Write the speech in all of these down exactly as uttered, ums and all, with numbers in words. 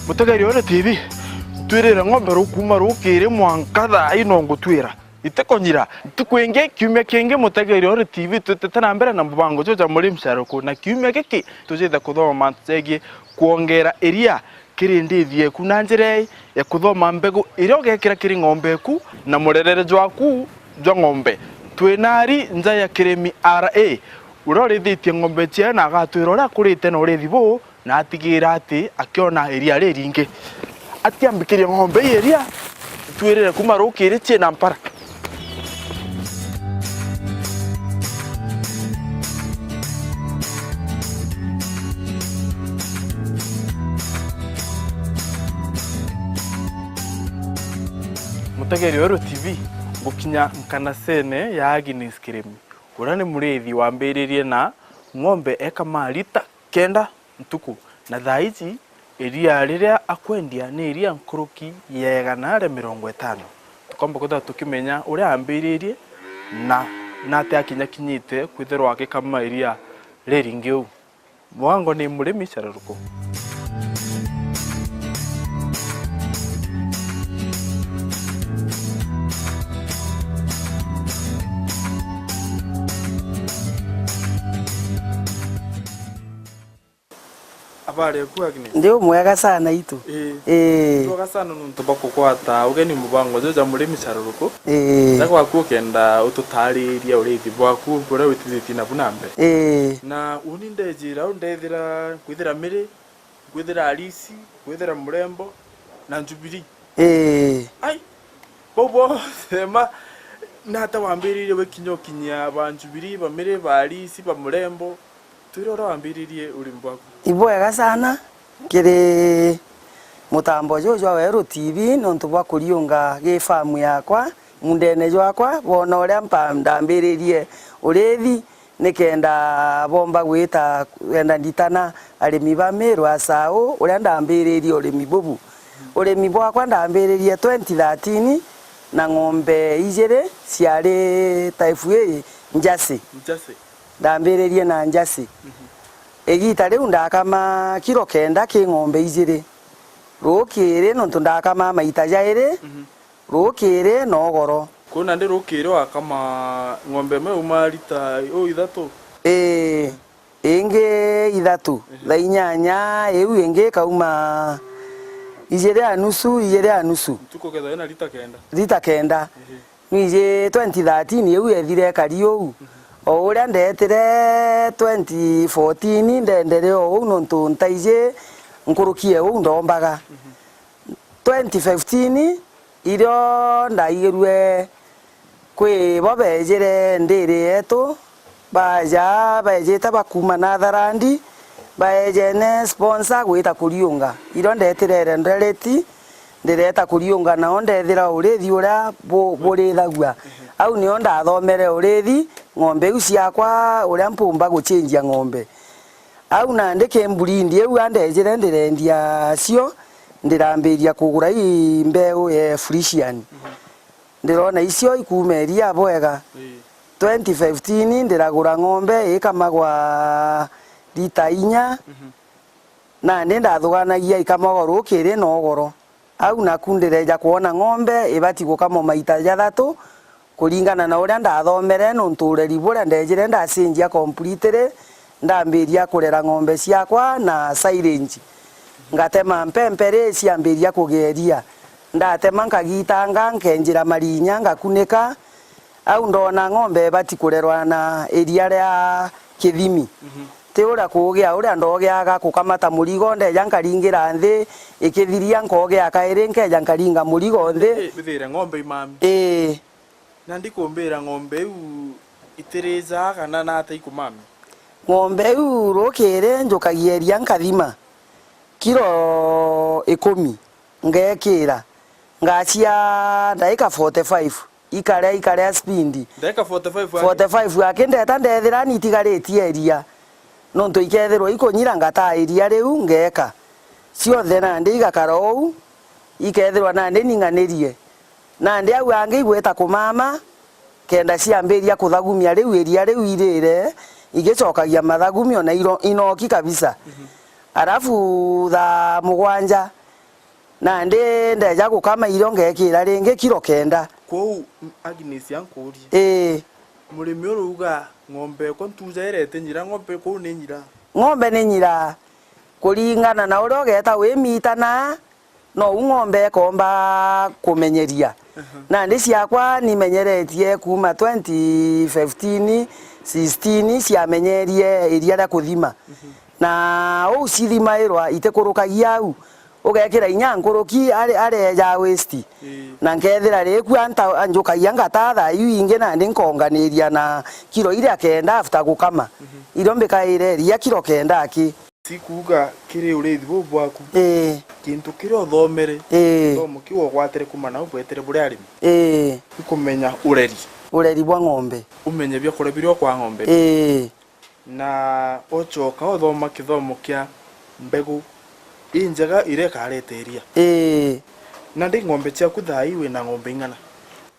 Mutegeri Ore T V, ntwirire ng'ombe ru kuuma rukiri mwanka thaa ino ngutwira. Itikonyira. Ntuku ingi, kiumia kingi, Mutegeri Ore T V twitite na mbere na mubango juju jwa Murimi Caruku. Na kiumia giki, tujite kuthoma mantu jegii kwongera iria kiri ndithi yeku na njira ii ya kuthoma mbegu iria ugekira kiri ng'ombe eku na murerere jwaku jwa ng'ombe. Twina ari nja ya kirimi R A, uria urithitie ng'ombe ciawe na agatwira uria akurite na urithi buu, na atigira ati akiona iria riringi. Atiambikirie ng'ombe ii iria, ntwirire kuuma rukiri ciina mpara. Mutegeri Ore T V, ngukinya nkanasene ya Agnes Kirimi, uria ni murithi wambiririe na ng'ombe ekamaa lita kenda ntuku, na thaa iji iria riria akwendia ni iria nkuruki ya igana ria mirongo itano. Tukomba kwithirwa tukimenya uria ambiririe na nati akinyakinyite kwithirwa agikama iria riringi uu. Mwango ni Murimi Caruku. Habari yaku, Agnes? Ndi umwega sana itu. Ii. Ii. Ndi umwega sana nontu bwa kukwata ugeni mubango juju jwa Murimi Caruku. Ii. Na gwaku ukenda ututaririe urithi bwaku buria witithitie nabu na mbere. Ii. Na uni ndejira, undethira, nkwithira Miri, nkwithira Arisi, nkwithira Murembo, na Jubilee. Ii. Ai, bau bonthe ma, nata wambiririe wikinya ukinyia ba Jubilee, ba Miri, ba Arisi, ba Murembo? Twire uria wambiririe urimi bwaku. Ibwega sana kiri mutambo juju jwa Weru T V nontu bwa kuriunga gi famu yakwa, mundene jwakwa, boona uria mpa-, ndambiririe urithi, nikenda bomba gwita, kenda nditana arimi ba Miru Asau, uria ndambiririe urimi bubu. Urimi bwakwa ndambiririe twenty thirteen na ng'ombe ijiri ciari type ii njasi. Njasi. Ndambiririe na njasi. Mhm. Igita riu ndakama kiro kenda ki ng'ombe ijiri. Rukiri, nontu ndakamaa maita jairi, mhm, rukiri na ugoro. Kwou nandi rukiri wakama ng'ombe imwe yauma rita uu ithatu? Ii, ingi ithatu. Ehe. Thaa inyanya, iu ingi ikauma ijiri a nusu, ijiri a nusu. Ntuku ketha ina rita kenda? Rita kenda. Ehe. Nwiji twenty thirteen iu yethire ikari uu. Mhm. O uria ndetire twenty fourteen ndendere o uu nontu ntaiji nkuruki e uu ndombaga. Mhm. Twenty fifteen irio ndaigirue kwi bo beejire ndiri yetu, baja beejite bakuuma Natharandi, baejene sponsor gwita kuriunga. Irio ndetire Eldoret, ndireeta kuriunga nao ndeethira urithi uria bu-, burithagua. Au nio ndathomere urithi ng'ombe iu ciakwa uria mpumba guchinjia ng'ombe. Au nandi ki breed iu andeejire ndirendia cio, ndirambiria kugura ii mbeu ya Frisian. Ndirona icio ikuuma iria bwega. Ii. Twenty fifteen ndiragura ng'ombe ikamagwa rita inya, mhm, nandi ndathuganagia ikamagwa rukiri na ugoro. Au naku ndireeja kwona ng'ombe ibati gukamwa maita jathatu, kuringana na uria ndathomere, nontu ureri buria ndeejire ndacinjia completely, ndambiria kurera ng'ombe ciakwa na silage. Ngatema mpempe ri ciambiria kugia iria. Ndatema nkagitanga, nkenjira marinya, ngakunika. Au ndoona ng'ombe ibati kurerwa na iria ria kithimi. Mhm. Ti uria kugia, uria ndogiaga kukamata murigo, ndeeja nkaringira nthi, ikithiria nkogia kairi, nkeeja nkaringa murigo nthi. Ii, withire ng'ombe imami. Ii. Nandi kumbira ng'ombe iu itirijaa kana nata ikumami? Ng'ombe iu rukiri njukagia iria nkathima kiro ikumi, ngeekira, ngacia ndaika forty five, ikaria, ikaria speed. Ndaika forty five aki? Forty five aki, ndeeta ndeethira nitigaritie iria. Nontu ikeethirwa ikunyira, ngataa iria riu, ngeeka. Cionthe nandi igakara uu, ikeethirwa nandi ning'anirie. Nandi au angi igwita kumama, kenda ciambiria kuthagumia riu iria riu irire, igicokagia mathagumi ona iro-, inoki kabisa. Mhm. Arafu thaa mugwanja, Nandi ndeja gukama irio ngekira ringi kiro kenda. Kwou, Agnes, ankurie. Ii. Murimi uria uga, "Ng'ombe ekwa ntuja irete nyira, ng'ombe kuu ni nyira." Ng'ombe ni nyira, kuringana na uria ugeta wimitana, nou ng'ombe ikomba kumenyeria. Aha. Nandi ciakwa nimenyeretie kuuma twenty fifteen, sixteen ciamenyerie iria ria kuthima. Mhm. Na uu cithimairwa itikurukagia au, ugekira inya nkuruki ari-, areja waste. Ii. Na nkethira riku anta-, anjukagia ngata thaa iu ingi nandi nkonganiria na kiro iria kenda after gukama. Mhm. Irio mbikaire iria kiro kenda aki. Ti kuuga kiri urithi buu bwaku. Ii. Kintu kiria uthomere, ii, githomo kiu ugwatire kuuma nau bwetere buri arimi. Ii. Ni kumenya ureri. Ureri bwa ng'ombe. Umenye biakuria biria ukwa ng'ombe. Ii. Na ucoka uthoma kithomo kia mbegu injega iria ikareta iria. Ii. Nandi ng'ombe ciaku thaa ii wina ng'ombe ing'ana?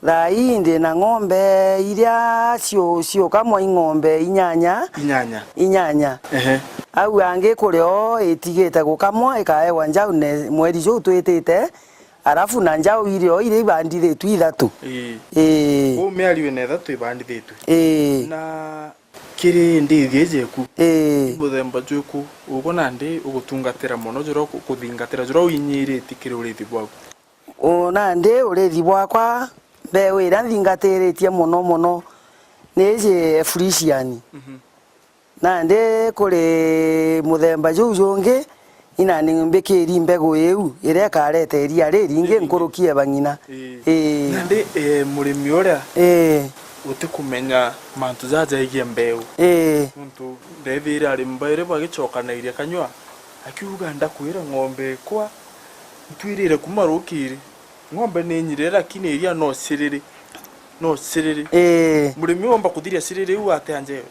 Thaa ii ndi na ng'ombe iria ciu-, ciukamwa i ng'ombe inyanya. Inyanya. Inyanya. Ehe. Au angi kuri o itigite gukamwa ikaewa njau ne-, mweri juu twitite, arafu na njau irio iria ibandithitue ithatu. Ii. Ii. Kwou mieri wina ithatu ibandithitue. Ii. Na kiri ndithia iji eku, ii, ni muthemba jwiku ugwe nandi ugutungatira mono, juria uku-, ukuthingatira, juria uinyiritie kiri urithi bwaku? U-, nandi urithi bwakwa, mbeu iria nthingatiritie mono mono ni iji Frisian. Mhm. Nandi kuri muthemba juu jungi, ina ni mbikiri mbegu iu iria ikareta iria riringi, riringi, nkuruki ya bang'ina. Ii. Ii. Nandi, eh, murimi uria, ii, utikumenya mantu jaja jaigie mbeu. Ii. Nontu ndethire arimi bairi bagicokanairia kanyua, akiuga, "Ndakwira ng'ombe ikwa, ntwirire kuma rukiri. Ng'ombe ni nyirire, lakini iria no ciriri. No ciriri." Ii. Murimi omba kuthiria ciriri iu atia njeu?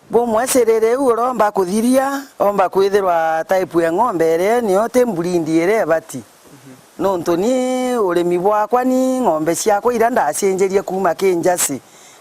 Bumwe ciriri iu uromba kuthiria, omba kwithirwa type ya ng'ombe iria niyo ti breed iria ibati. Mhm. Nontu ni urimi bwakwa ni ng'ombe ciakwa iria ndacinjirie kuuma ki njasi,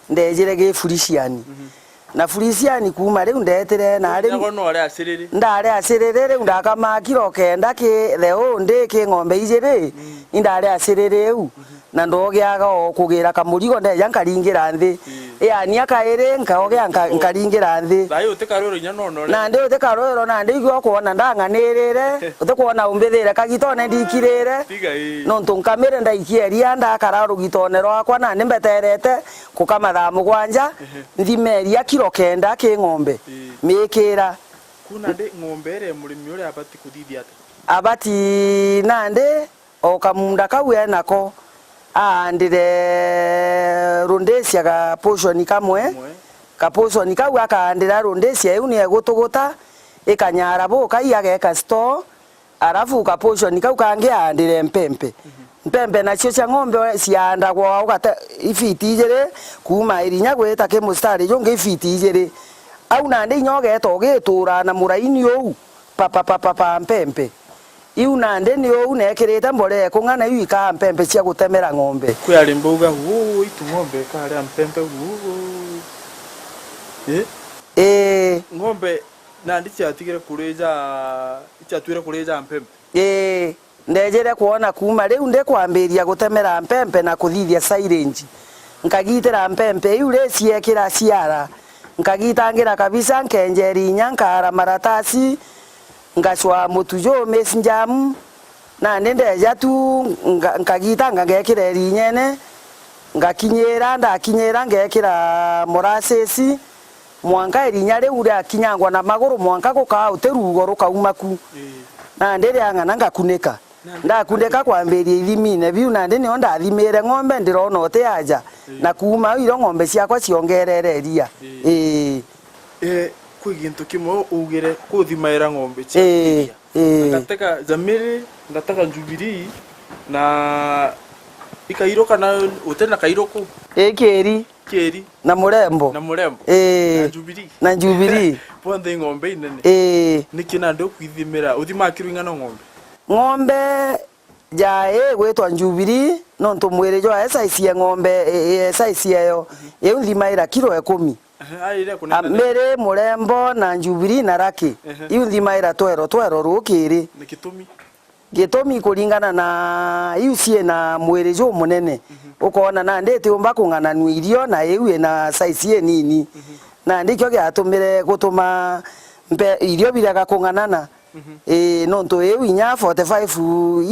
ndejire gi Frisian. Mhm. Na Frisian kuuma riu ndetire na riu. Nyago no ari aciriri? Ndari aciriri, riu ndakamaa kiro kenda ki the whole day ki ng'ombe ijiri, mm, indari aciriri iu. Mhm. Na ndogiaga o kugira kamurigo ndeja nkaringira nthi. Ii. Yaani akairi nkaogea nka-, nkaringira nthi. Thaai utikarwirwo inya nono ri? Nandi utikarwirwo nandi igua ukwona ndang'anirire, utikwona umbithire kagitone ndikirire. Tiga ii. Nontu nkamire ndaikia iria ndakara rugitone rwakwa nandi mbeterete gukama thaa mugwanja, ehe, nthime iria kiro kenda ki ng'ombe. Ii. Mikira. Ku nandi ng'ombe iria murimi uria abati kuthithia atia? Abati nandi o kamunda kau enako, aandire rundisia ga portion kamwe, kamwe, ka portion kau akaandira rundisia iu ni egutuguta, ikanyara bukai ageka store, arafu ka portion kau kangi aandire mpempe. Mhm. Mpempe nacio cia ng'ombe ciaandagwa ugate ifiti ijiri, kuuma irinya gwita ki mustari jungi ifiti ijiri. Au nandi inya ugeta ugitura na muraini uu, pa, pa, pa, pa, pa, mpempe. Iu nandi ni uu nekirite mborea ikung'ana iu ikaa mpempe cia gutemera ng'ombe. Kwi arimba uga, "Uu, itu ng'ombe ikaria mpempe, uu." Ii? Ii. Ng'ombe nandi ciatigire kurija, ciatuire kurija mpempe? Ii. Ndejire kwona kuuma riu ndikwambiria gutemera mpempe na kuthithia silage. Nkagitira mpempe iu ri ciekira ciara. Nkagitangira kabisa, nkenjeri inya, nkaara maratasi, ngacwaa mutu juu maize germ, nandi ndeja tu nga-, nkagitanga ngekira irinyene, ngakinyira, ndakinyira ngekira molasses, mwanka irinya riu riakinyangwa na maguru, mwanka gukaa uti ruugo rukauma ku. Ii. Nandi riang'ana ngakunika. Nandi ndakunika kwambiria ithimine biu, nandi nio ndathimire ng'ombe, ndirona uti aja. Ii. Na kuuma au irio ng'ombe ciakwa ciongerere iria. Ii. Ii. Eh, kwi gintu kimwe ugire kuthimaira ng'ombe ciaku iria. Ii. Ii. Ngatega Jamiri, ngatega Jubilee, na ikairũ kana uti na kairũ ku? Ii, Kiiri. Kiiri. Na Murembo. Na Murembo. Ii. Na Jubilee. Na Jubilee. Bonthe i ng'ombe inene. Ii. Niki nandi ukwithimira? Uthimaa kiro ing'ana ng'ombe? Ng'ombe ja ii gwitwa Jubilee, nontu mwiri jwayo size ya ng'ombe, ii, ii, size yayo, mhm, iu nthimaira kiro ikumi. Ehe, ai, iria kunene. Miri, Murembo na Jubilee na Lucky. Ehe. Iu nthimaira twero, twero rukiri. Ni gitumi? Gitumi kuringana na iu ciina mwiri jumunene, mhm, ukoona nandi itiumba kung'ananua irio na iu ina size inini. Mhm. Nandi ikio giatumire gutuma mpe-, irio birega kung'anana. Mhm. Ii, nontu iu inya forty-five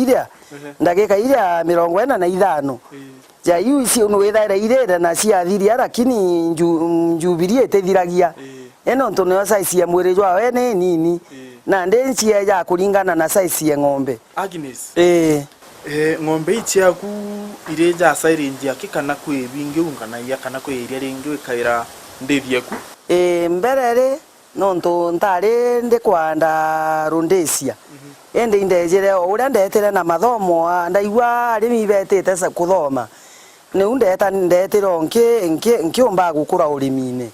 iria, ehe, ndagika iria mirongo ina na ithano. Ii. Ja iu ici nwithaira irire na ciathiria, lakini nju-, njubilee itithiragia. Ii. Ii, nontu nio size ya mwiri jwawe ni inini. Ii. Nandi ncieja kuringana na size ya ng'ombe. Agnes. Ii. Eh, ng'ombe ii ciaku iri ja silage aki kana kwi bingi unganagia kana kwi iria ringi wikaira ndithia ku? Ii, mbere ri, nontu ntari ndikwanda Rhodesia. Mhm. Indi indejire o uria ndetire na mathomo, a, ndaigua arimi betite sa-, kuthoma. Niu ndeta, ndetire o nki-, nki-, nkiumba gukura urimine. Mhm.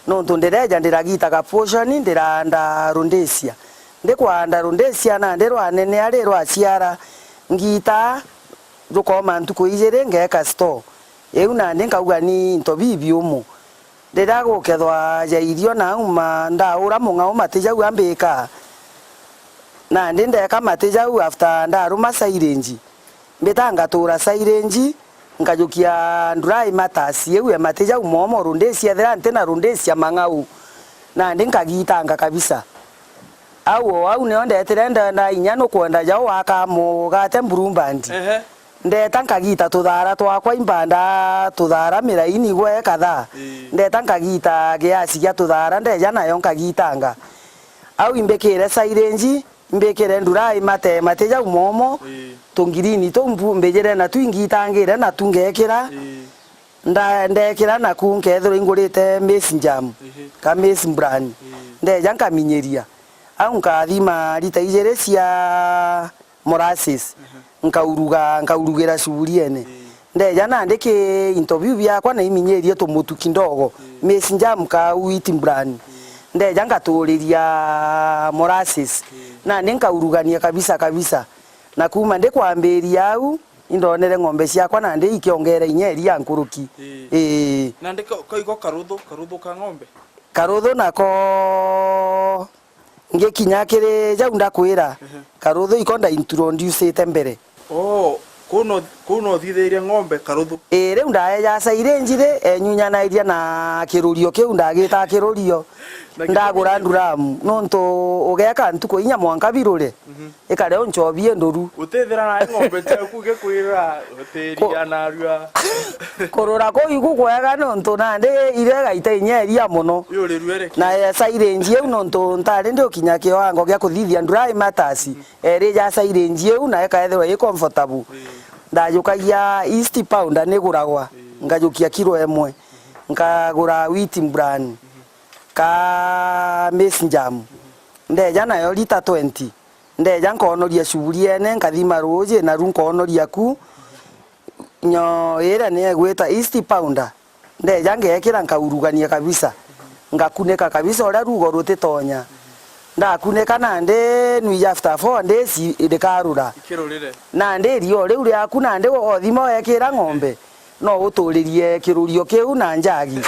Nontu ndireja ndiragitaga portion, ndiranda Rhodesia. Ndikwanda Rhodesia nandi rwanenea ri rwaciara, ngita, rukooma ntuku ijiri, ngeeka store. Iu nandi nkauga ni into bibiumu. Riria gukethwa ja irio nauma, ndaura mung'ao mati jau ambika. Nandi ndeeka mati jau after ndaruma silage. Mbita ngatuura silage, nkajukia dry matters, iu e mati jau momo, Rhodesia, ethira ntina Rhodesia mang'au. Nandi nkagitanga kabisa. Au o au nio ndetire ndenda inya nukwenda jau waka mugate Blue Band. Ehe. Ndeta nkagita tuthara twakwa imbanda tuthara miraini gwe kadhaa. Ii. Ndeta nkagita giasi gia tuthara ndeja nayo nkagitanga. Au imbikire silage, imbikire ndurai mate, mate jau momo, ii, tungirini tuu mbu-, mbijire natu ingitangire natu ngekira. Ii. Nda-, ndekira naku nkethirwa ingurite maize germ, ihi, ka maize bran. Ii. Ndeja nkaminyiria. Au nkathima lita ijiri cia molasses, mhm, nkauruga, nkaurugira cuburiene. Ii. Ndeja nandi ki into biu biakwa na iminyirie tumutu kidogo, ii, maize germ ka wheat bran. Ii. Ndeja ngaturiria molasses, ii, nandi nkaurugania kabisa kabisa. Na kuma ndikwambiria au, indonere ng'ombe ciakwa nandi ikiongera inya iria nkuruki. Ii. Ii. Nandi ko, ko iko karuthu, karuthu ka ng'ombe? Karuthu nako ngikinya kiri jau ndakwira, ehe, karuthu iko ndaintroducite mbere. Oo, kuu no, kuu no thithirie ng'ombe karuthu? Ii, riu ndaeja silage ri, enyunyanairie na kirurio kiu, ndagita kirurio, na ndagura nduramu, nontu ugeka ntuku inya mwanka birure, mhm, ikare unchobi induru. Utithira nae ng'ombe ciaku igikwira, utiria narua. Kurura kuu iku kwega nontu nandi iregaita inya iria mono. Iu rirue riki? Na, eh, silage iu nontu ntari ndiukinya kiwango gia kuthithia dry matters, mhm, eri ja silage iu na ikaethirwa i comfortable. Ii. Ndajukagia yeast powder niguragwa, ii, ngajukia kiro imwe, mhm, nkagura wheat bran, mhm, ka maize germ, mhm, ndeja nayo lita twenty. Ndeja nkoonoria cuburiene, nkathima ruuji, naru nkoonoria ku. Nyo iria niegwita yeast powder. Ndeja ngeekira, nkaurugania kabisa. Ngakunika kabisa uria ruugo rutitonya. Ndakunika nandi nwiji after four days rikarura. Ikirurire. Nandi irio riu riaku nandi uthima weekira ng'ombe, no uturirie kirurio kiu na njagi.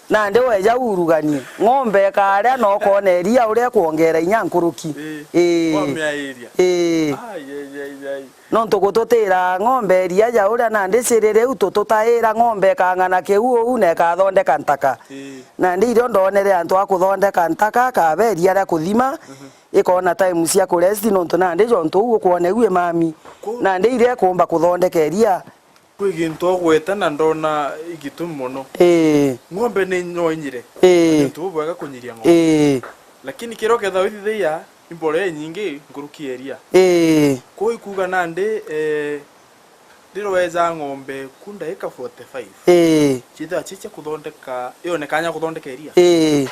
Nandi weja uruganie, ng'ombe ikaria na ukoona iria uria ikwongera inya nkuruki. Ii. Ii. Wamiairia. Ii. Ai, ai, ai, ai. Nontu gututira ng'ombe iria ja uria nandi ciri riu tututaira ng'ombe ikang'ana kiu uu na ikathondeka ntaka. Ii. Nandi irio ndonere antu a kuthondeka ntaka, akaba iria ria kuthima, mhm, ikoona time cia kurest nontu nandi jontu uu ukwona iu imami. Ku- Nandi iria ikumba kuthondeka iria. Kwi gintu ugweta na ndona igitumi mono. Ii. Ng'ombe ni nyoinyire. Ii. Ni untu bubwega kunyiria ng'ombe. Ii. Lakini kiria ukethagwa withithagia, i mbolea inyingi nkuruki ya iria. Ii. Kwou ikuuga nandi, eh, riria weja ng'ombe ku ndaika forty-five, ii, ciithagwa ci cia kuthondeka, yone kanya kuthondeka iria. Ii.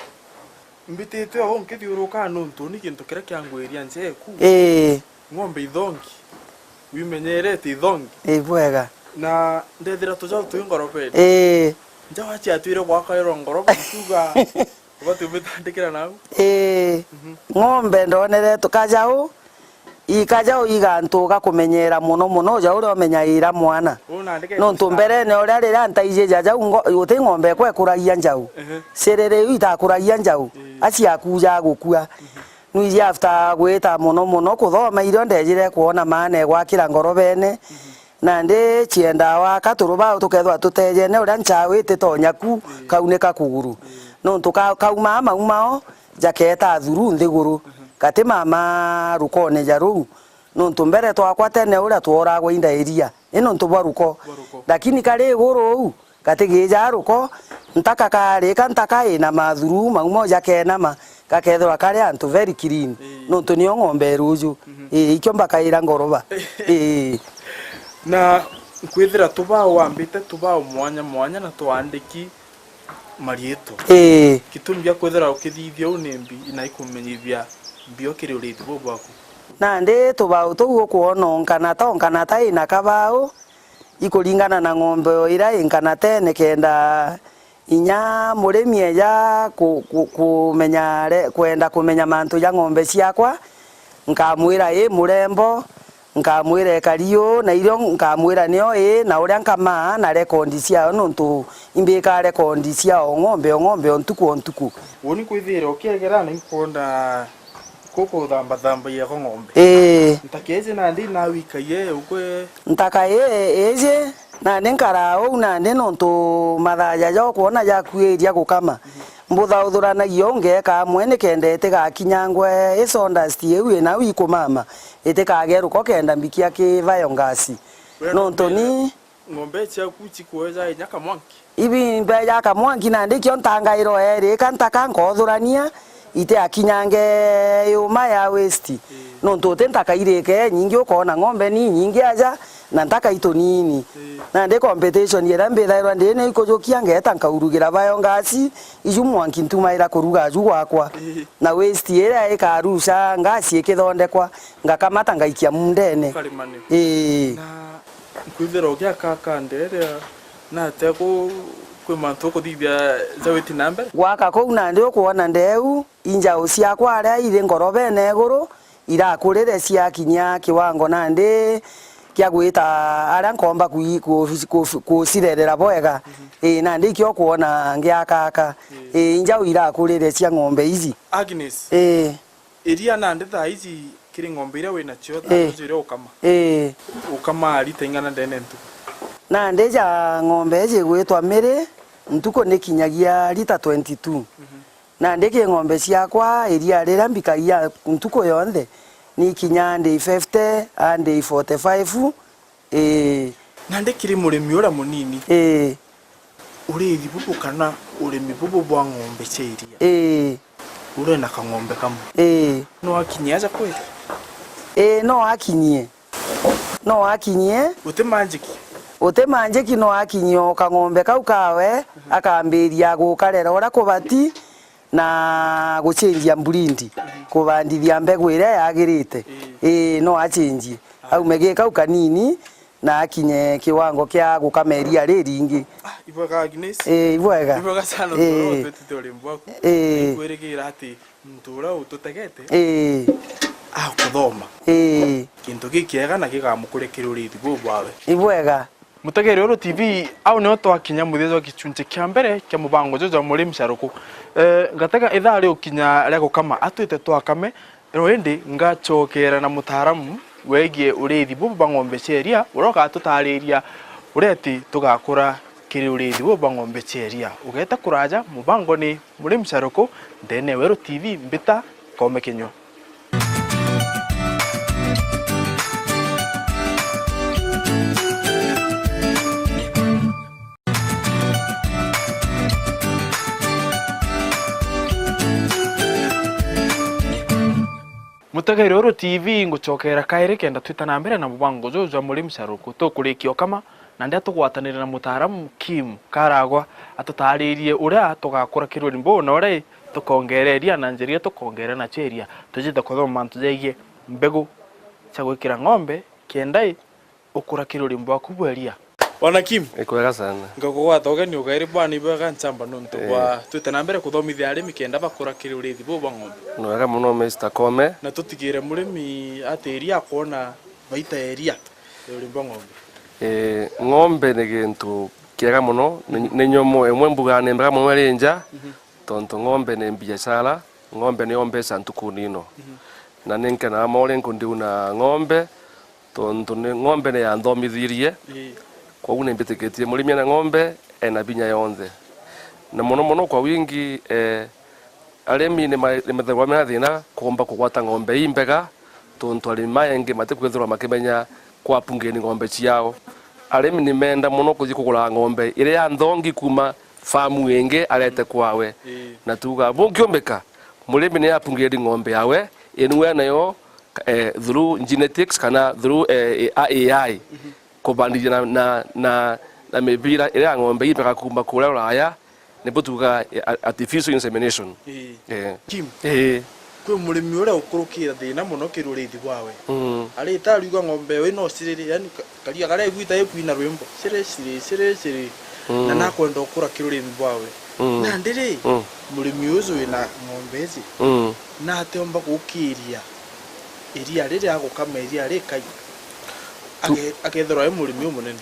Mbitite o nkithiurukaa nontu ni gintu kiria kiangwiria nja eku. Ii. Ng'ombe ithongi. Wimenyerete ithongi. Ii, bwega. Na ndethira tujau twi ngorobene. Ii. Njau aciatwire gwakairwa ngoroba nkiuga, ubati umitandikira nau. Ii. Mhm. Ng'ombe ndonere tu-, kajau, i kajau i gantu ga kumenyera mono mono, ja uria umenyaira mwana. Uu nandi ke. Nontu mberene uria riria ntaiji ja jau ngo-, guti ng'ombe ikwa ikuragia njau. Ehe. Ciriri iu itakuragia njau, ii, aciakuja gukua. Mhm. Nwiji after gwita mono mono kuthoma, irio ndejire kwona maana e gwakira ngorobene. Nandi ciendaa waka turubau tukethirwa tutejene uria nchao ititonya ku kaunika kuguru. Nontu ka-, kaumaa maumao, jakeeta thuru nthiguru, gati mama rukone ja ruu. Nontu mbere twakwa tene uria tworagwa inda iria, i nontu bwa ruko. Bwa ruko. Lakini kari iguru uu, gatigijaa ruko, ntaka karika, ntaka ina mathuru, maumo jakenama, gakethirwa kari antu very clean. Ii. Nontu nio ng'ombe iruju. Mhm. Ii, ikio mbakaira ngoroba. Ii. Na nkwithira tubao wambite tubao mwanya mwanya na twandiki mariitwa. Ii. Gitumi gia kwithira ukithithia uu ni mbi, na ikumenyithia mbio kiri uriithi buu bwaku. Nandi tubau tuu ukwona o nkanata, o nkanata ina kabau, ikuringana na ng'ombe o iria i nkanatene, kenda inya murimi eja ku-, ku-, kumenya re-, kwenda kumenya mantu ja ng'ombe ciakwa, nkamwira i murembo, nkamwira ikari uu, na irio nkamwira nio ii, na uria nkamaa na rekondi ciayo, nontu imbikaa rekondi cia o ng'ombe, o ng'ombe, o ntuku, o ntuku. Uuni kwithira ukiegera na inkwona kuku uthambathambagia kwa ng'ombe. Ii. Ntaka iji nandi nawe ikaie ukwe. Ntaka ii, iji, nandi nkaraa uu nandi nontu mathaja ja ukwona jakuiria gukama. Mbuthauthuranagi o ngeeka amwe nikenda itigakinyangwe i sawdust iu inau ikumama, itikage ruko kenda mbikia ki biogas. Nontu ni ng'ombe ciaku cikweja inya kamwanki? Ibi mbeja kamwanki, nandi kio ntangairo erika ntaka nkothurania, itiakinyange yuma ya waste. Ii. Nontu uti ntaka irike nyingi, ukoona ng'ombe ni nyingi aja, na ntaka itunini. Ii. Nandi competition iria mbithairwa ndi ni ikujukia, ngeeta nkaurugira biogas, iju mwanki ntumaira kuruga aju gwakwa. Ii. Na waste iria ikaruca ngasi ikithondekwa, ngakamata ngaikia mundene. Ukarima ni? Ii. Na nkwithira ugiaka kande iria, na ate ku-, kwi mantu ukuthithia ja witi na mbere? Gwaka kuu nandi ukwona ndeu, injau ciakwa aria iri ngorobene iguru, irakurire ciakinyia kiwango nandi kia gwita aria nkomba kui-, ku-, ku-, kucirerera bwega. Mhm. Ii, nandi ikio ukwona ngiakaka. Ii. Ii, injau irakurire cia ng'ombe iji. Agnes. Ii. Iria nandi thaa iji kiri ng'ombe iria winacio, thaa Ii. iji iria ukama. Ii. Ukamaa rita ing'ana ndene ntuku? Nandi ja ng'ombe iji igwitwa Mary, ntuku nikinyagia rita twenty-two. Mhm. Nandi ki ng'ombe ciakwa, iria riria mbikagia ntuku yonthe, nikinya day fifty, a day forty-five, Ii. Nandi kiri murimi uria munini, Ii. uriithi bubu kana urimi bubu bwa ng'ombe cia iria, Ii. uri na kang'ombe kamwe, Ii. no akinyie aja kweli? Ii, no akinyie. No akinyie. Uti manjiki? Uti manjiki, no akinyie o kang'ombe kau kawe, akambiria gukarera uria kubati, na gucenjia breed, kubandithia mbegu iria yagirite. Ii. Ii, no acenjie. Aume gi kau kanini na akinye kiwango kia gukama iria riringi. Ah, ibwega Agnes. Ii, ibwega. Ibwega sana. Ii. Utwetete urimi bwaku. Ii. Nkwirigira ati muntu uria ututegete Ii. akuthoma. Ii. Kintu gikiega na gigamukuria kiri uriithi buu bwawe. Ibwega. Mutegeri Uru T V, au nio twakinya muthia jwa gichunchi kia mbere kia mubango juju jwa Murimi Caruku. Eh, ngatega ithaa riukinya ria gukama, atwite twakame, ro indi ngachokera na mutaaramu wegie uriithi bubu bwa ng'ombe cia iria, uria ugatutariria uria ati tugakura kiri uriithi bubu bwa ng'ombe cia iria. Ugeta kuraja, mubango ni Murimi Caruku, ndene ya Weru T V, mbita Kome Kinyua. Mutegeri Uru T V, ngucokera kairi kenda twita na mbere na mubango juju jwa Murimi Caruku. Tukurikia ukama, na ndia tugwatanire na mutaaramu Kim Karagwa, atutaririe uria tugakura kiruri mbuu na uria tukongereria na njira iria tukongereria nacio iria. Tujite kuthoma mantu jegie mbegu cia gwikira ng'ombe kenda ukura kiruri bwaku bwa iria. Bwana Kim. Ni kwega sana. Ngakugwata ugeni ugairi bwana, ibwega nchamba nontu Eh. bwa twite na mbere kuthomithia arimi kenda bakura kiri uriithi buu bwa ng'ombe. Ni wega muno, Mister Kome. Na tutigire murimi ati iria akwona baita ya iria ya urimi bwa ng'ombe. Eh, ng'ombe ni gintu kiega muno, ni, ni nyomo imwe mbugaa ni mbega muno iri nja, Mhm. tontu ng'ombe ni biashara, Ng'ombe niyo mbeca ntukuni ino. Na ni nkenaga mori nkundiuna ng'ombe, tontu ni ng'ombe ni yanthomithirie. Ii. Kwogu ni mbitikitie murimi ena ng'ombe ena binya yonthe. Na mono mono kwa wingi, eh, arimi ni ma-, ni methagirwa mena thina kuumba kugwata ng'ombe imbega, tontu arimi maengi matikwithirwa makimenya kwa pungeni ng'ombe ciao. Arimi ni menda mono kuthi kugura ng'ombe iria nthongi kuuma famu ingi arete kwawe. Ii. Na tuuga bungiumbika, murimi ni apungeni ng'ombe yawe, iniwe nayo, eh, through genetics kana through, eh, A I, kubandithia na, na, na, na mibira iria ya ng'ombe imbega kuuma kuria Uraya, nibo tuuga, eh, a-, artificial insemination. Ii. Eh. Kim, Eh. kwi murimi uria ukurukira thina mono kiri uriithi bwawe. Mm. Arita ariuga ng'ombe ewe no ciriri, yani ka-, karia karia igwita ikwina rwimbo, ciri, ciri, ciri, ciri. Mm. Na nakwenda ukura kiri uriithi bwawe. Mm. Nandi ri, Mm. murimi uju wina ng'ombe ici, Mm. na atiomba gukiria iria riria agukama iria rikai, Tu- ake-, akethirwa e murimi umunene.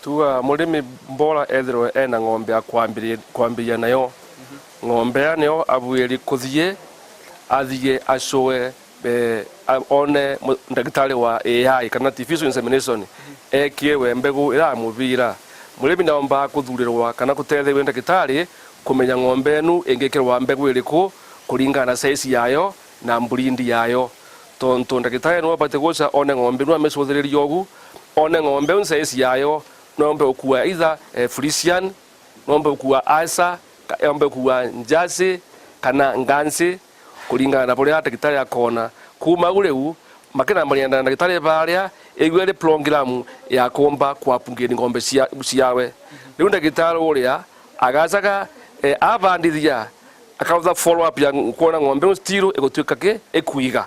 Tuga murimi mbora ethirwe ena ng'ombe ya kwambiri-, kwambiria nayo. Mhm. Ng'ombe ya niyo abuiri kuthie, athie acue, eh, a-, one mu-, ndagitari wa A I kana artificial insemination, Mhm. ekiwe mbegu iria amubira. Murimi naomba kuthurirwa kana kutethirwa ni ndagitari kumenya ng'ombe enu ingikirwa mbegu iriku kuringana na size yayo na breed yayo. Tontu ndagitari niwe ubati guca one ng'ombe inu amicuthiriria ugu, one ng'ombe iu size yayo, no yombe gukua either, eh, Friesian, no yombe gukua Aisa, ka-, yombe gukua Jersey, kana Guernsey, kuringana na buria ndagitari akoona. Kuuma au riu, makinambaria na ndagitari baria, igwe ri program ya kuumba kwa pungeni ng'ombe cia-, ciawe. Riu ndagitari uria agacaga, eh, abandithia, akautha follow up ya kwona ng'ombe iu still igutuika ki, ikwiga.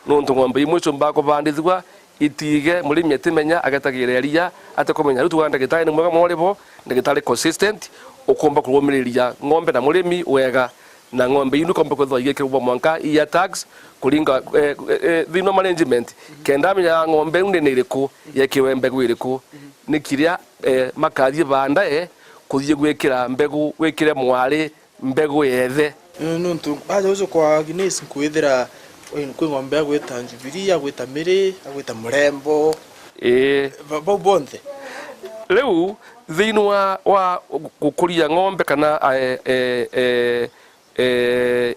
Nontu ng'ombe imwe iciumbaga kubandithua, itige, murimi atimenya, agetagira iria, atikumenya. Riu tuuga ndagitari ni mwega mono uri bo, ndagitari consistent, ukumba kurumiriria ng'ombe na murimi wega, na ng'ombe inu ikomba kwithirwa igikirwa mwanka ear tags, kuringa, eh, eh, eh, thiini wa management, kenda amenya ng'ombe inu ni iriku, yekiwe mbegu iriku, ni kiria, eh, makathie baadaye kuthie gwikira mbegu, gwikire mwari, mbegu yethe. Ii, nontu aja ucio kwa Agnes nkwithira, ii, kwi ng'ombe agwita Jubilee, agwita Miri, agwita Murembo. Ii. Ba-, bau bonthe. Riu, thiini wa, wa gukuria ng'ombe kana, eh, eh, eh,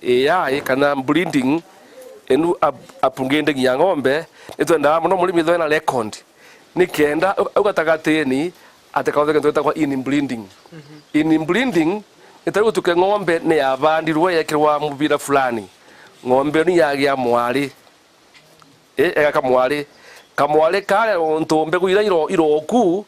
eh, A I kana breeding, inu up-, upgrading ya ng'ombe, nitwendaa mono murimi ethirwe ena record. Nikenda au, au gatagatini, atikauthe kintu gitagwa inbreeding. Mhm. Inbreeding ni ta riu tuke ng'ombe ni yabandirwe yekirwa mubira fulani. Ng'ombe ni yagia mwari. Eh, ega kamwari. Kamwari karia untu mbegu iria iro-, iroku,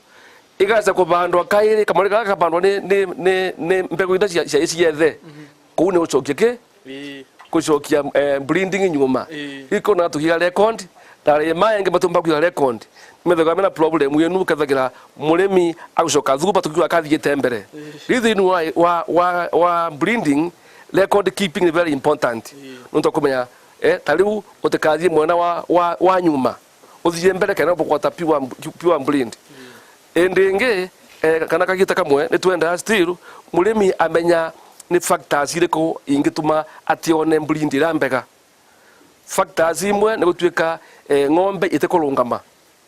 igaca kubandwa kairi, kamwari karia kabandwa ni, ni, ni, ni mbegu iria cia, cia, ciethe. Mhm. Kuu ni ucokie ki? Ii. Gucokia, eh, breeding nyuma. Ii. Ikona tukiga record, na arimi engi matumba kuiga record. Nimethagira mena problem yenu, ukethagira murimi agucoka thutha tukiuga akathiite mbere. Ii. Riu thiini wa, wa, wa, wa breeding, record keeping ni very important. Ii. Nontu kumenya, eh, ta riu utikathie mwena wa, wa, wa nyuma. Uthie mbere kenda bugwata pure, pure breed. Indi ingi, eh, kana kagita kamwe, nitwendaa still murimi amenya ni factors iriku ingituma atione breed iria mbega. Factors imwe ni gutuika, eh, ng'ombe itikurungama.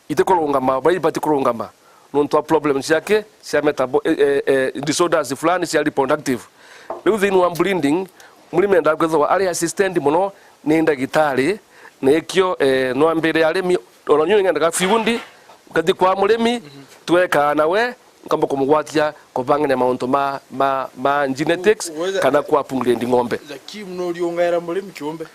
Itikurungama, baria ibati kurungama. Nontu wa problems ciake cia metabo-, eh, eh, eh, disorders fulani cia reproductive. Riu thiini wa breeding, murimi endaa kwithirwa ari assisted mono ni ndagitari, na ikio, eh, no ambire arimi, ona niu ningendaga fiundi, nkathi kwa murimi, twekaa nawe, nkamba kumugwatia kubangania mauntu ma, ma, ma genetics, kana kwa upgrade ng'ombe. Jakim, no uriungaira murimi kiumbe?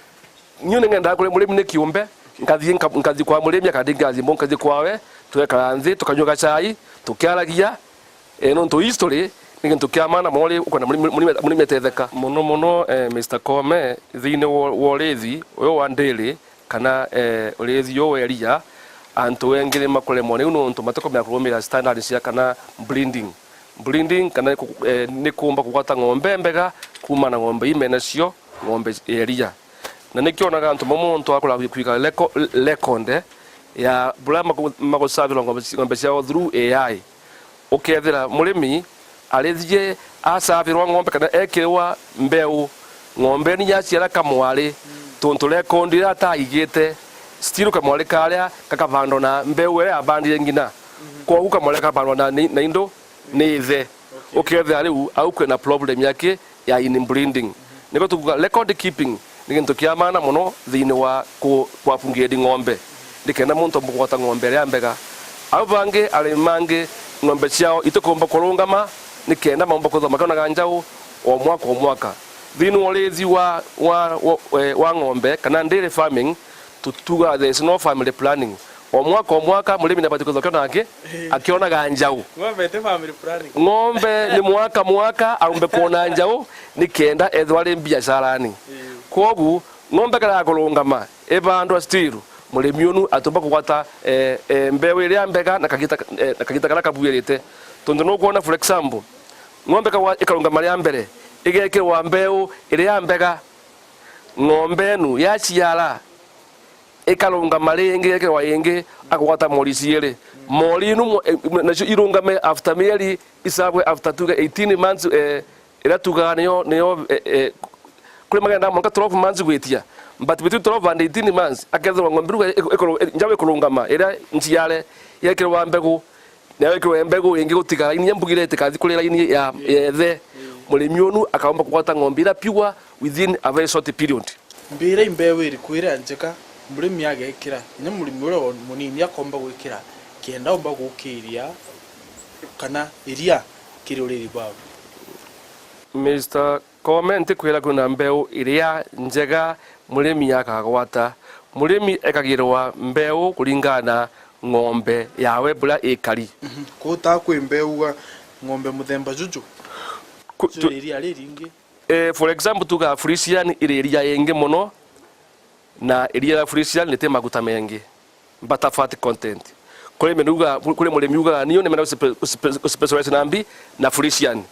Niu ningendaga kuria murimi ni kiumbe, nkathi nka-, nkathi kwa murimi, akandingira thimbo, nkathi kwawe, twekara nthi, tukanyua gachai, tukiaragia, eh, nontu history ni gintu kia maana mono ri ukwenda murimi, murimi, murimi atetheka. Mono mono, eh, Mister Kome, thiini wa, wa urithi uyu wa ndiri, kana, eh, urithi uyu wa iria, antu engi ni makuremwa riu nontu matikumenya kurumira standards cia kana breeding. Breeding kana ni ku-, eh, ni kuumba kugwata ng'ombe mbega kuuma na ng'ombe ii menacio, ng'ombe ya iria. Na nikio onaga antu bamwe muntu akura kwiga leko-, lekonde ya buria magu-, magusabirwa ng'ombe ci-, ng'ombe ciao through A I. Ukethira murimi arithie asabirwa ng'ombe kana ekirwa mbeu Ng'ombe ni yaciara kamwari, tontu rekondi iria ataigite, still kamwari karia gakabandwa na mbeu iria yabandire ngina. Kwogu kamwari gakabandwa na ni-, na indu ni ithe. Ukethira riu au kwina problem ya ki? Ya inbreeding. Niko tukuga record keeping ni gintu kia maana mono thiini wa ku-, kwa upgrade ng'ombe, nikenda muntu aumba kugwata ng'ombe iria mbega. Au bangi, arimi bangi, ng'ombe ciao itikumba kurungama, nikenda maumba kwithirwa makionaga njau o mwaka o mwaka. Thiini wa urithi wa, wa, wa, eh, wa ng'ombe kana dairy farming, tu-, tuga there is no family planning. O mwaka o mwaka, murimi nabati kwithirwa akionaga ki? Akionaga njau. Ng'ombe iti family planning. Ng'ombe ni mwaka mwaka aumbe kwona njau, nikenda ethirwa ari biacarani. Kwogu, ng'ombe karaga kurungama, ibandwa still, murimi unu atumba kugwata, eh, eh, mbeu iria mbega na kagita, eh, na kagita karia kabuirite. Tontu nukwona, for example, ng'ombe kagwa-, ikarungama ria mbere, igekirwa mbeu iria mbega. Ng'ombe enu yaciara, ikarungama ringi, igekirwa ingi, akugwata mori ciiri. Mori inu mo-, eh, nacio irungame after mieri, isabwe after tuge eighteen months, eh, iria tugaga niyo, niyo, eh, eh, kuri magenda mwanka twelve months gwitia. But between twelve and eighteen months, akethirwa ng'ombe riu iku-, iku-, njau ikurungama, iria nciare, yekirwa mbegu, nayo ikirwe mbegu ingi gutigara inya mbugire itikathi kuri laini ya, ya ithe. Murimi unu akaumba kugwata ng'ombe iria pure within a very short period. Mbira i mbeu iriku iria njega murimi agekira, inya murimi uria munini akomba gwikira, kenda umba gukiria kana iria kiri uriri bwawe? Mister Koome, ntikwira kwina mbeu iria njega murimi akagwata. Murimi ekagirwa mbeu kuringana na ng'ombe yawe buria ikari. Mhm. Kwou ta kwi mbeu uga ng'ombe muthemba juju? Ku-, ju tu- iria riringi? Eh, for example, tuga Friesian iri iria ingi mono, na iria ria Friesian riti maguta mengi, butter fat content. Kuri murimi uga-, kuri murimi ugaga, "Niu nimenda guspe-, guspe-, guspecialize na mbi na Friesian."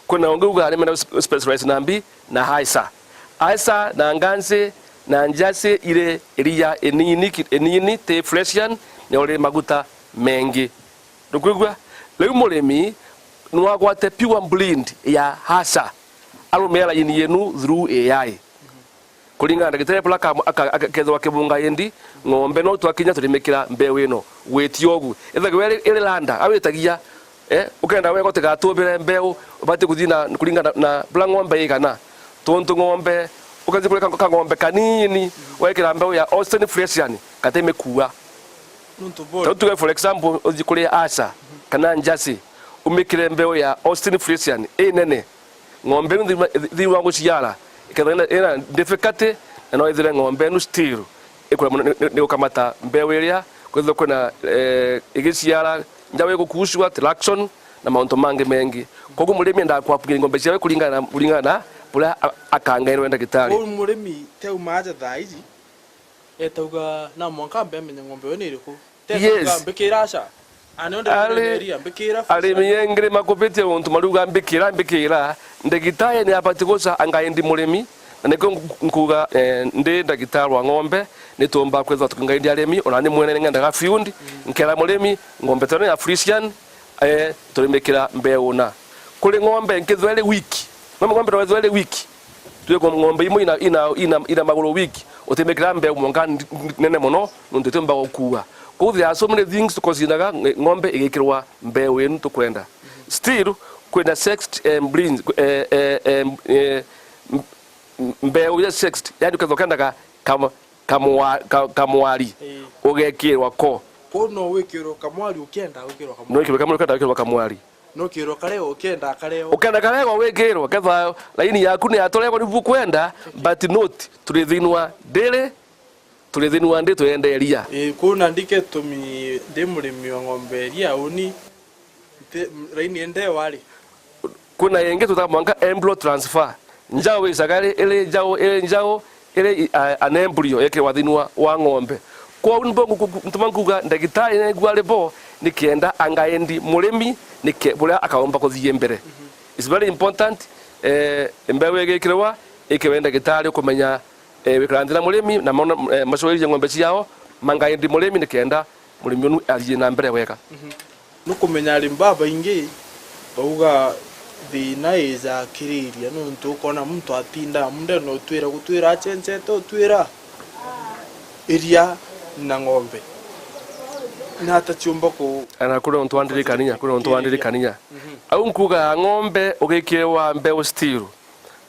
Kwina ungi ugaga, "Nimenda guspe-, guspecialize na mbi na Aisa." Aisa na Ngansi na Njasi iri iria inini ki-, inini ti Friesian, nio riri maguta mengi. Nukwigua? Riu murimi nwagwate pure breed ya Aisa, arumia laini yenu through A I. Kuringana na ndagitari buria aka-, aka-, aka-, akethirwa akibunga indi, ng'ombe no twakinya turimikira mbeu ino. Gwitia ugu. Ithagirwa iri, iri landa, au itagia, eh, ukenda wega utigatubire mbeu, ubati kuthii na, kuringana na, na buria ng'ombe igana. Tontu ng'ombe, ukathi kuri ka, ka ng'ombe kanini, wekira mbeu ya Holstein Friesian, gati mikua. Nuntu bori. Tau tuge for example, uthi kuri Aisa, kana Njasi, umikire mbeu ya Holstein Friesian, inene. Ng'ombe ino thiini wa, thiini wa guciara, ikethira ina, ina difficulty, na no ithire ng'ombe ino still ikura mono ni, ni, ni gukamata mbeu iria, kwithirwa kwina, eh, igiciara, njau igukucua, traction, na mauntu mangi mengi. Koguo murimi endaga kwapugia ng'ombe ciawe kuringana na, kuringana na buria a-, akangairwe ndagitari. Koguo murimi te uma aja thaa iji, etauga, "Na mwanka mbe menye ng'ombe ino ni iriku." Te kuuga, "Mbikira aca. Ani onde ari, mbikira." Arimi engi ni makubitie untu mariuga, "Mbikira, mbikira." Ndagitari ni abati guca angaindi murimi, na nikio nku-, nkuuga, eh, ndi ndagitari wa ng'ombe, ni tuumba kwithirwa tukingaindi arimi, ona ni mwene ni ngendaga field, nkera murimi, ng'ombe teno ya Friesian, eh, turimikira mbeu una. Kuri ng'ombe nkithirwa iri weak, ng'ombe, ng'ombe no ithirwa iri weak, tuge ng'ombe imwe ina, ina, ina, ina maguru weak, utimikira mbeu mwanka n-, n-, nene mono, nontu itiumba gukua. Kou there are so many things tukonsideraga ng-, ng'ombe igikirwa mbeu inu tukwenda. Still, kwina sexed, eh, breeds, eh, eh, eh, eh, m-, m-, mbeu iria sexed, yani ukethirwa ukendaga kam-, kamwa-, ka-, kamwari, ugekirwa ko. Kou no wikirwe kamwari ukienda gwikirwa kamwari. No wikirwe kamwari ukienda gwikirwa kamwari. No wikirwe karego ukienda karego. Ukienda karego wikirwe, kethira laini yaku ni ya turego nibu ukwenda, but not, turi thiini wa ndiri, turi thiini wa ndi twenderia. Ii, kou nandi gitumi ndi murimi wa ng'ombe iria uni, nti, laini ende wari. Kwina ingi twitaga mwanka embryo transfer. Njau isaga iri, iri njau, iri njau, iri i-, a-, an embryo yekirwa thiini wa, wa ng'ombe. Kwou nibo ngu-, ngu-, ntuma nkuuga ndagitari nengua ari bo, nikenda angaindi murimi, nike-, buria akaumba kuthii mbere. It's very important, eh, mbeu igikirwa, ikirwe ndagitari ukumenya, eh, wikara nthi na murimi, na mona, eh, macuiririe ng'ombe ciao, mangaindi murimi nikenda murimi unu athii na mbere wega. Mhm. Nukumenya arimi babaingi bauga Thina ija kiri iria, nontu ukona muntu atindaa munda na utwira, gutwira achenjete, utwira iria na ng'ombe. Na ata ciumba ku- Ana, kuri untu wa ndirikania, kuri untu wa ndirikania. Mhm. Au nkuga ng'ombe ugikirwa mbeu still,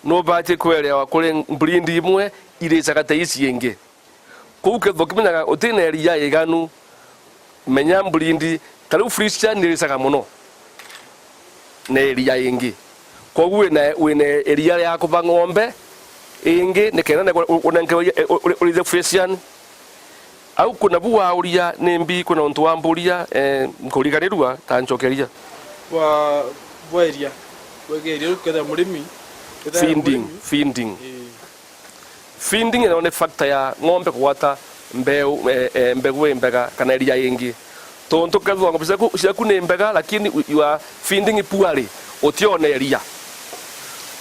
nubatie kwerewa kuri breed imwe iricaga ta ici ingi. Kou kethirwa ukimenyaga utina iria iganu, menya breed, ta riu Friesian ni iricaga mono na iria ingi. Koguo wina, wina iria ria kuba ng'ombe ingi, nikenda ne-, u-, unenkerwe iria, u-, u-, urithe Friesian. Au kuna bu wauria nimbi, kuna untu wamburia, eh, nkuriganirua, ta ncokeria. Bwa, bwa iria, bwa iria riu kethira murimi, kethira Feeding, murimi. Feeding. Ii. Feeding ino ni factor ya ng'ombe kugwata mbeu, eh, eh, mbegu imbega kana iria ingi. Tontu kethirwa ng'ombe ciaku, ciaku ni mbega, lakini you are feeding poorly, utiona iria.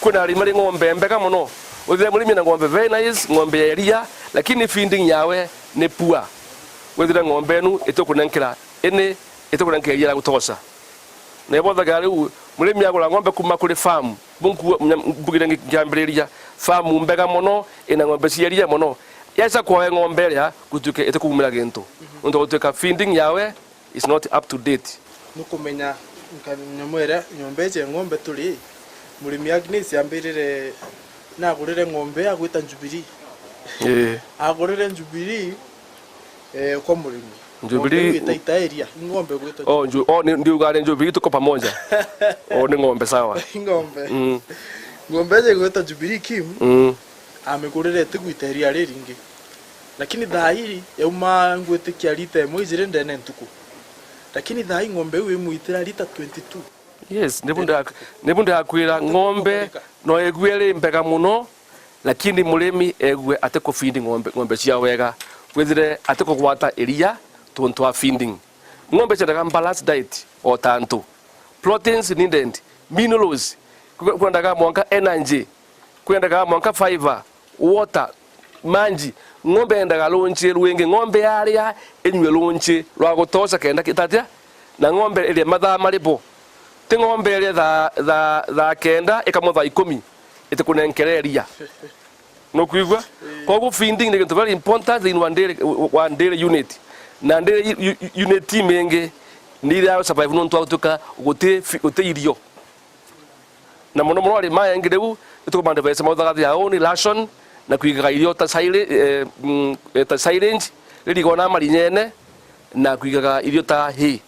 Kwina arimi mari ng'ombe mbega mono. Withire murimi na ng'ombe very nice, ng'ombe ya iria, lakini feeding yawe ni poor. Withire ng'ombe enu itikunenkera ini, itikunenkera iria ria gutosha. Na ibothagira riu, murimi agura ng'ombe kuma kuri farm, Bunku, mnya-, mbugire ngi-, nkiambiriria, famu mbega mono, ina ng'ombe cia iria mono. Yaca kwawe ng'ombe iria, gutuike itikumira gintu. Mhm. Nontu gutuika feeding yawe is not up to date. Nukumenya nka-, nyamu iria, nyomba iji ya ng'ombe turi, murimi Agnes ambirire, nagurire ng'ombe ya gwita Jubilee. Ii. Agurire Jubilee, Eh, kwa murimi. Jubilee. Ng'ombe igwita itaeria, ng'ombe igwita. Oh, ju-, oh, ni, ndiuga ni Jubilee, tuko pamoja. Oh, ni ng'ombe, sawa. Ng'ombe. Mm. Ng'ombe iji igwita Jubilee Kim, mm, amigurire tigwita iria riringi. Lakini thaa ii, yauma ngwitikia lita imwe ijiri ndene ntuku. Lakini thaa ii ng'ombe iu imwitira lita twenty-two. Yes, nibu nda-, nibu ndakwira ng'ombe no igue iri mbega mono, lakini murimi egue atikufeed ng'ombe, ng'ombe cia wega, withire atikugwata iria tontu wa feeding. Ng'ombe ciendaga balanced diet o ta antu. Proteins needed, minerals, kwe-, kwendaga mwanka energy, kwendaga mwanka fiber, water, manji. Ng'ombe yendaga runji rwingi. Ng'ombe yaria, inyue runji rwa gutosha kenda itatia, na ng'ombe irie mathaa mari bo. Ti ng'ombe irie thaa, thaa, thaa kenda, ikamwe thaa ikumi, itikunenkere iria. Nukwigua? Ii. Koguo feeding ni gintu very important thiini wa dairy, wa dairy unit. Na dairy u-, u-, unit imingi ni iria survive nontu wa gutuika guti fi-, guti irio. Na mono mono arimi aya engi riu, nitukumandeveesia mauthagathi ya uni, ration, na kwigaga irio ta sile-, eh, mm, eh, ta silage, ririgo na marinyene, na kwigaga irio ta hay.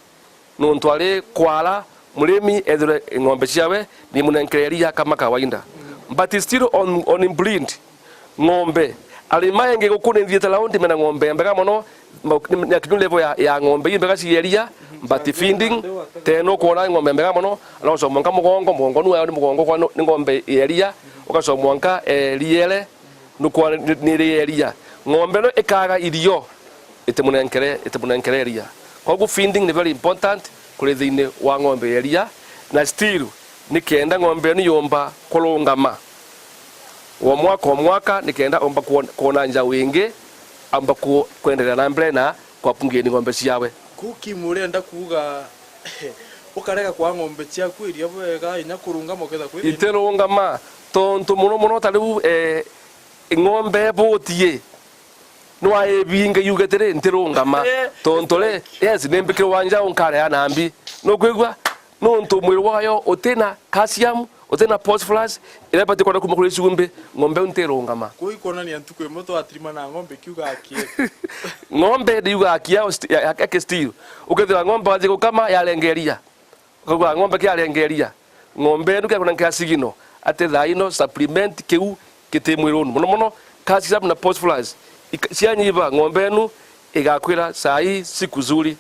Nontu ari kwara, murimi ethirwe ng'ombe ciawe nimunenkere iria kama kawaida. But still on, on breed, ng'ombe. Arimi engi guku ni nthiite round, mena ng'ombe mbega mono, ma-, ni, ni akinyu level ya, ya ng'ombe imbega cia iria, but feeding, teno ukwona ng'ombe mbega mono, na ucoka mwanka mugongo, mugongo ni wayo ni mugongo kwa ni, ni ng'ombe ya iria, ugacoka mwanka, eh, riere, nukwa ni, ni ria iria. Ng'ombe ino ikaga irio, itimunenkere, itimunenkere iria. Koguo feeding ni very important kuri thiini wa ng'ombe ya iria, na still, nikenda ng'ombe ino yomba kurungama. O mwaka o mwaka, nikenda omba kwon-, kwona njau ingi, amba ku-, kwenderea na mbere na kwapungeni ng'ombe ciawe. Kuki murenda kuuga ukarega kwa ng'ombe ciaku iria bwega, inya kurungama uketha kwi thina? Itirungama, tontu mono mono ta riu, eh, ng'ombe ibutie, nwa ibinge yuge atiri, ntirungama. Eh. Tontu ri, yes, ni mbikirwa njau nkareana mbi. Nukwigua? Nontu mwiri wayo utina calcium, utina phosphorus, iria ibati kwona kuma kuri cumbi, ng'ombe iu ntirungama. Kuu ikwonania ntuku imwe twatirima na ng'ombe ikiuga akie. Ng'ombe ndiuga akia, sti-, ya, ya, yake still. Ukethira ng'ombe wathi gukama, yarenga iria. Ukauga ng'ombe kiarenga iria. Ng'ombe inu kiakunenkera signal ati thaa ino supplement kiu kiti mwirunu. Mono mono calcium na phosphorus. Ika-, cianyiva, ng'ombe inu igakwira saa hii siku nzuri.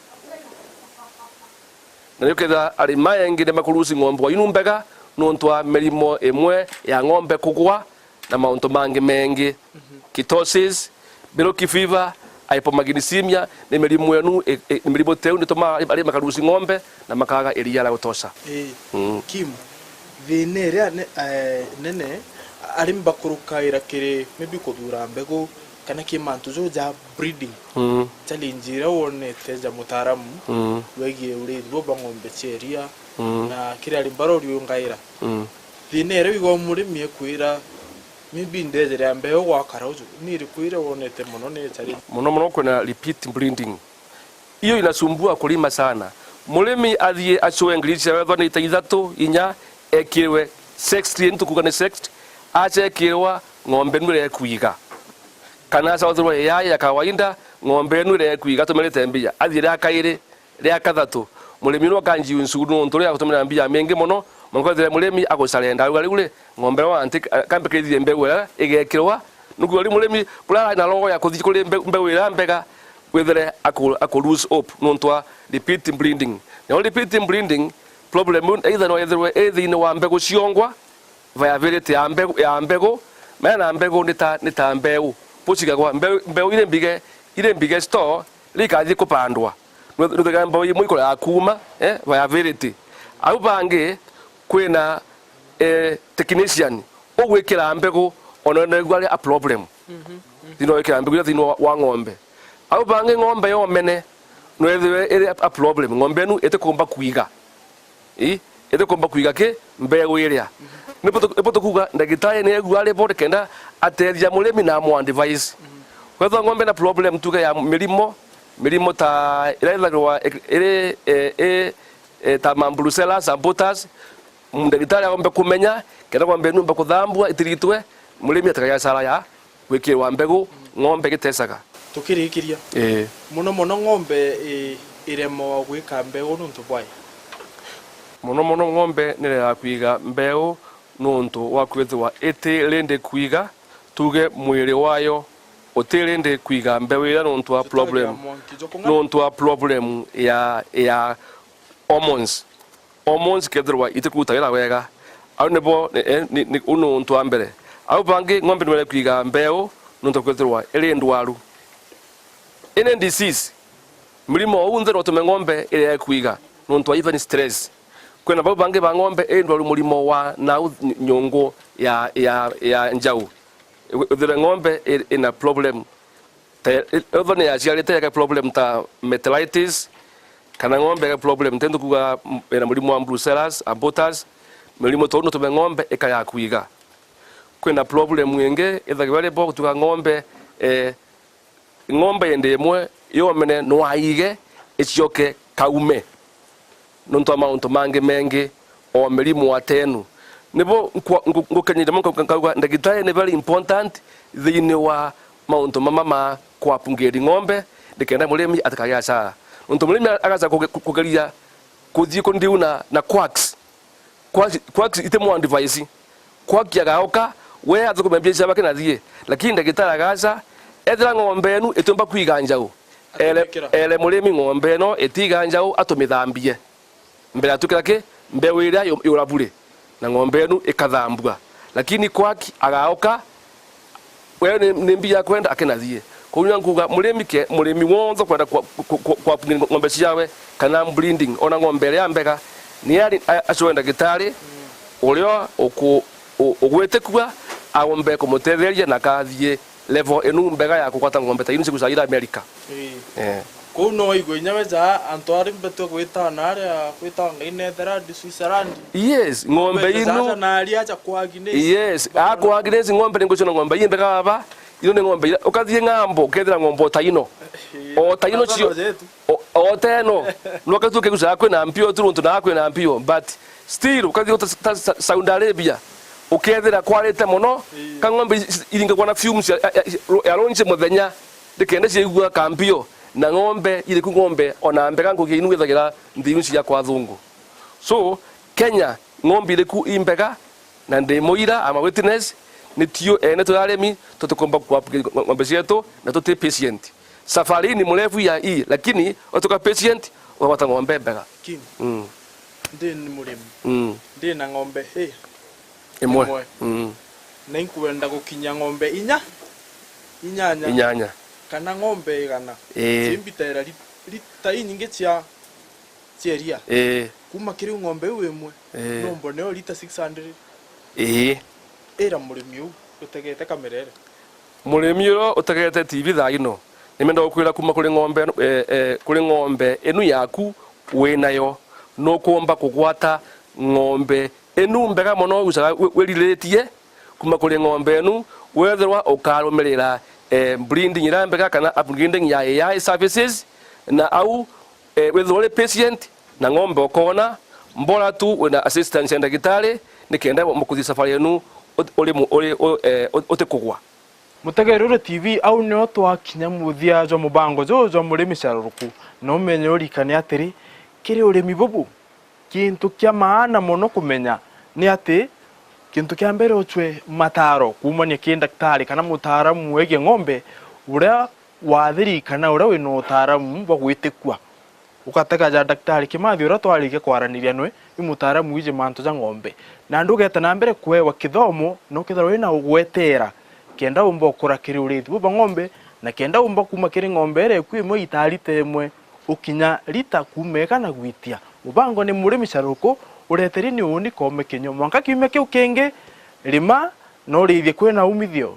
Na niukethira arimi engi ni makurusi ng'ombe wa inu mbega nontu wa mirimo imwe ya ng'ombe kugwa na mauntu mangi mengi. Mhm. Ketosis, milk fever, hypomagnesemia, ni mirimu enu, i-, i-, ni mirimu teu nitumaa ari-, arimi makarusi ng'ombe na makaga iria ria gutosha. Ii. Mm. Kim, thina iria ne-, eh, nene arimi bakurukaira kiri maybe kuthura mbegu kana ki mantu jau ja breeding. Mm. Challenge iria wonete ja mutaaramu, mm, wegie uriithua bwa ng'ombe cia iria, Mm. Na kiri arimba rori ungaira. Mm. Thina iria wigwa murimi ekwira, "Maybe ndejere ya mbeu gwakara uju." Ni iriku iria wonete mono ni challenge? Mono mono kwina repeat breeding. Iyo inasumbua kulima sana. Murimi athie acue ngiri ciawe ethwa ni ta ithatu, inya, ekirwe sexed, ni tukuga ni sexed, acekirwa ng'ombe nu iria ekwiga. Kana acauthirwa yai ya kawaida, ng'ombe nu iria ekwiga, atumirite mbia. Athie ria kairi, ria kathatu, murimi nu akanjiu nsuru nontu ria gutumira mbia mingi mono, mwanka ethire murimi agucarenda. Auga, "Riu ri, ng'ombe ino anti, eh, kambe kirithie mbeu iria igekirwa." Nukwigua riu murimi buria arai na roho ya kuthii kuri mbe-, mbeu iria mbega, withire aku, aku lose hope nontu wa repeat breeding. Now repeat breeding, problem iu either no ethirwe i thiini wa mbegu ciongwa, viability ya mbegu, ya mbegu, maana mbegu ni ta, ni ta mbeu bucigagwa, mbeu, mbeu iri mbige, iri mbige store, ri ikathii kupandwa. Nuthega mbeu imwe ikoraga kuuma, eh, viability. Au bangi kwina, eh, technician ugwikira mbegu, ona naigua ari a problem. Mhm, mhm. Thiini wa gwikira mbegu iria thiini wa, wa ng'ombe. Au bangi ng'ombe yomene, nwethirwe iri a, a problem. Ng'ombe inu itikumba kwiga. Ii, itikumba kwiga ki? Mbeu iria. Nibo tu-, nibo tukuga ndagitari ni egua ari bo nikenda atethia murimi na amu advise. Wethwa ng'ombe na problem tuge ya mirimo, mirimo ta iria ithagirwa iri, e, e, e, ta ma brucellosis, abortus, ndagitari aombe kumenya, kenda ng'ombe inu yombe kuthambua, itiritwe, murimi atikagea hasara ya gwikirwa mbegu, ng'ombe igitesaga. Tukirikiria. Ii. Mono mono ng'ombe i-, iremwa gwika mbeu nontu bwai? Mono mono ng'ombe nirega kwiga mbeu nontu wa kwithirwa iti ready kwiga, tuge mwiri wayo uti ready kwiga mbeu iria nontu wa problem, nontu wa problem ya, ya hormones. Hormones kethirwa itikuruta wira wega. Au nibo, eh, ni, ni, uu ni untu wa mbere. Au bangi ng'ombe nwere kwiga mbeu nontu kwithirwa iri ndwaru. Any disease, mirimo uu nthe no utume ng'ombe irege kwiga nontu wa even stress. Kwina bau bangi ba ng'ombe iri ndwaru murimo wa nau ny-, nyungu ya, ya, ya njau. Withire ng'ombe i-, ina problem. Te, ethwa ni yaciarite yake problem ta meningitis, kana ng'ombe yake problem, tindi kuga, m-, ina murimo wa brucellosis, abortus, mirimo tou no tume ng'ombe ikaya kwiga. Kwina problem ingi, ithagirwa iri bo gutuika ng'ombe, eh, ng'ombe indi imwe yomene no aige, icoke kaume. Nontu wa mauntu mangi mengi, o mirimo atenu. Nibo nkwa-, ngu-, ngukenyire mono nkauga, nkauga, ndagitari ni very important thiini wa mauntu mama ma kuapungiri ng'ombe, nikenda murimi atikage hasara. Nontu murimi agaca kuge-, ku-, kugeria kuthii kundiu na, na quacks. Quacks, quacks iti mu advise. Quack agauka, we athukume mbia ciawe akinathii. Lakini ndagitari agaca, ethira ng'ombe enu itiumba kwiga njau, ere, ere murimi ng'ombe ino itiga njau atumithambie. Mbere ya tukira ki? Mbeu iria yu-, yura bure, na ng'ombe enu ikathambua. Lakini quack agauka, we ni, ni mbia akwenda akinathii. Koguo nkuga murimi ke, murimi wonthe ukwenda kwa, kwa, kwa, kwa ng'ombe ciawe, kana breeding, ona ng'ombe iria mbega, ni ari, a-, acoe ndagitari uria uku-, u-, ugwitikua aombe kumutetheria na akathii level inu mbega ya kugwata ng'ombe ta inu cigucaira America. Ii. Eh. Kuu no igwe inya weja antu ari mbetwe gwitana aria gwitagwa Ngai Netherland, Switzerland. Yes, ng'ombe inu. Aja na aria aja kwa Agnes. Yes, a kwa Agnes ng'ombe ni nguciona ng'ombe ii mbega baba. Ino ni ng'ombe ira, ukathii ng'ambo, ukethira ng'ombe o ta ino. Ii. O ta ino cio. O, o ta ino. Nwaka tu ukigucaga kwina mpio tu nontu naga kwina mpio, but still, ukathii ta, ta, ta Saudi Arabia, ukethira kwarite mono, ii, ka ng'ombe iringagwa na fumes ya, ya, ya, ya launch muthenya, nikenda ciaigua ka mpio, na ng'ombe iriku ng'ombe, ona mbega ngugi inu withagira nthi inu cia kwa athungu. So, Kenya, ng'ombe iriku i mbega, na ndi muira, I'm a witness, ni tio ene turi arimi, tutikumba kwa ng'ombe cietu, na tuti patient. Safari ni murefu ya ii, lakini utuka patient, ugwata ng'ombe mbega. Kin. Mm. Ndi ni murimi. Mm. Ndi na ng'ombe i imwe. Imwe. Mm. Na inkwenda gukinya ng'ombe inya, inyanya. Inyanya. Kana ng'ombe igana. Ii. Cimbitera ri-, rita inyingi cia, cia iria. Ii. Kuma kiri ng'ombe iu imwe, ii, no mbone o rita six hundred. Ii. Ira murimi uu utegete kamera ere. Murimi uria utegete T V thaa ino, nimenda gukwira kuma kuri ng'ombe, eh, eh, kuri ng'ombe inu yaku winayo, nukumba kugwata ng'ombe inu mbega mono wisaga wi-, wiriritie kuma kuri ng'ombe inu, wethirwa ukarumirira, eh, breeding iria mbega kana upbreeding ya A I services, na au, eh, wethirwa uri patient na ng'ombe ukoona, mbora tu wina assistance ya ndagitari, nikenda mukuthi safari yenu ut-, uri mu-, uri, u-, eh, ut-, utikugwa. Mutegeri Uru T V, au nio twakinya muthia jwa mubango juju jwa Murimi Caruruku, na umenye urikane atiri, kiri urimi bubu, kintu kia maana mono kumenya ni ati, kintu kia mbere ucwe mataro kuumania ki ndaktari kana mutaaramu wegie ng'ombe uria wathiri kana uria wina utaaramu bwa gwitikua. Ugatega ja Daktari Kimathi uria twarikia kwaraniria nwe, i mutaaramu wiji mantu ja ng'ombe. Na ndugete na mbere kuewa kithomo, na ukethirwa wina ugwetera, kenda umba ukura kiri uriithi buu bwa ng'ombe, na kenda umba kuuma kiri ng'ombe iria iku imwe itaa rita imwe, ukinya rita kuuma igana gwitia. Mubango ni Murimi Caruruku, ureteri ni uuni koome kinyua. Mwanka kiumia kiu kingi, rima na uriithie kwina umithio.